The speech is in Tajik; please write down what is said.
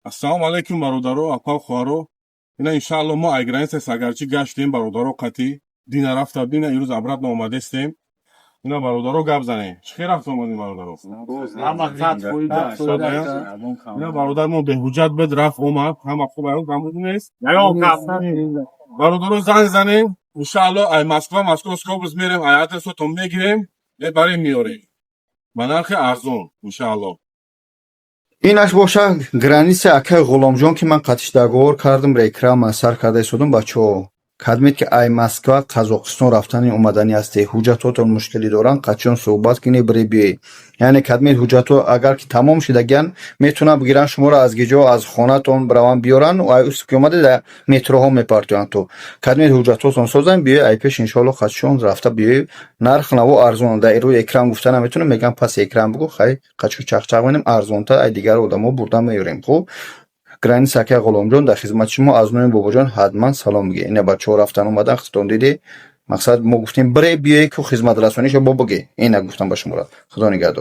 Ассалому алайкум, бародаро, апа, хоҳаро. Ина, иншаалло, мо ай граница Сагарчи гаштем, бародаро, қатӣ дина рафта, дина ирӯз обратно омадестем. Ина, бародаро, гап занем. Чӣ хел рафта омадем, бародаро? Ҳама 100%. Ина, бародар мо беҳуҷҷат буд, рафт омад, ҳама хуб, аю камбуд нест. Ягон кам. Бародаро, занг занем. Иншаалло, ай Москва, Московская область мерем, ай адресотон мегирем, мебарем, меорем. Ба нархи арзон, иншаалло. Инаш боша граница акай Ғуломҷон, ки ман қатиш договор кардам, реклама сар карда истодам. Бачаҳо, кадмед ки ай Москва Қазоқистон рафтани омаданӣ ҳасте, ҳуҷҷатотон мушкилӣ доранд, қатишон суҳбат кунед, бире биёед. Яъне кадмед ҳуҷҷатҳо агар ки тамом шидагиян, метавонанд бигиранд шуморо аз гиҷо, аз хонатон бираванд биёранд, ай ус ки омаде, дар метроҳо мепартоянд. То кадмед ҳуҷҷатҳотон созанд, биёед ай пеш, иншоалло, қатишон рафта биёед. Нарх наво арзон, дар рӯи экран гуфта наметавонам, мегӯям паси экран бугӯ. Хай, қатишо чақчақ менем, арзонтар ай дигар одамо бурда меёрем. Хуб, граница акай Ғуломҷон дар хизмати шумо. Аз номи Бобоҷон ҳатман салом бигӯед. Ина, бачаҳо рафтан омадан, худтон дидед. Мақсад, мо гуфтем, бире биёед, ку хизматрасонишо бо бигӯед. Ина, гуфтам ба шуморо. Худо нигаҳдор.